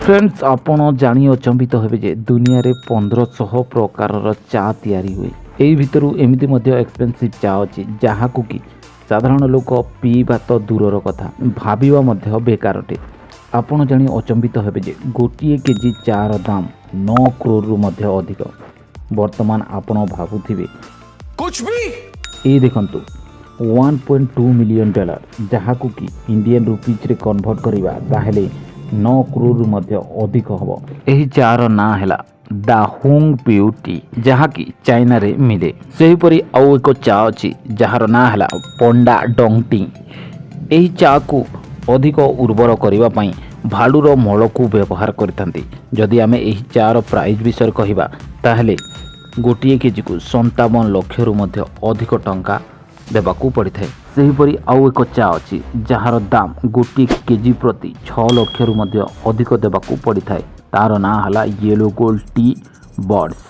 Friends, ଆପଣ ଜାଣି ଅଚମ୍ବିତ ହେବେ ଯେ ଦୁନିଆରେ 1500 ପ୍ରକାରର ଚା ତିଆରି ହୁଏ। ଏଇ ଭିତରୁ ଏମିତି ମଧ୍ୟ ଏକ୍ସପେନ୍ସିଭ୍ ଚା ଅଛି, ଯାହାକୁ କି ସାଧାରଣ ଲୋକ ପିଇବା ତ ଦୂରର କଥା, ଭାବିବା ମଧ୍ୟ ବେକାର ଅଟେ। ଆପଣ ଜାଣି ଅଚମ୍ବିତ ହେବେ ଯେ 1 କେଜି ଚାର ଦାମ 9 କ୍ରୋରରୁ ମଧ୍ୟ ଅଧିକ। ବର୍ତ୍ତମାନ ଆପଣ ଭାବୁଥିବେ कुछ भी। ଏଇ ଦେଖନ୍ତୁ, 1.2 ମିଲିୟନ ଡଲାର, ଯାହାକୁ କି ଇଣ୍ଡିଆନ୍ ରୁପିଜ୍ରେ କନଭର୍ଟ କରିବା ତାହେଲେ 9 କ୍ରୋରରୁ ମଧ୍ୟ ଅଧିକ ହେବ। ଏହି ଚାର ନାଁ ହେଲା ଦା ହୁଙ୍ଗ ପିଉ ଟି, ଯାହାକି ଚାଇନାରେ ମିଳେ। ସେହିପରି ଆଉ ଏକ ଚା ଅଛି, ଯାହାର ନାଁ ହେଲା ପଣ୍ଡା ଡଙ୍ଗ ଟି। ଏହି ଚାକୁ ଅଧିକ ଉର୍ବର କରିବା ପାଇଁ ଭାଲୁର ମଳକୁ ବ୍ୟବହାର କରିଥାନ୍ତି। ଯଦି ଆମେ ଏହି ଚାର ପ୍ରାଇସ୍ ବିଷୟରେ କହିବା, ତାହେଲେ 1 କେଜିକୁ 57 ଲକ୍ଷରୁ ମଧ୍ୟ ଅଧିକ ଟଙ୍କା ଦେବାକୁ ପଡ଼ିଥାଏ। ସେହିପରି ଆଉ ଏକ ଚା ଅଛି, ଯାହାର ଦାମ 1 କେଜି ପ୍ରତି 6 ଲକ୍ଷରୁ ମଧ୍ୟ ଅଧିକ ଦେବାକୁ ପଡ଼ିଥାଏ। ତାର ନାଁ ହେଲା ୟେଲୋ ଗୋଲ୍ଡ ଟି ବଡ୍ସ।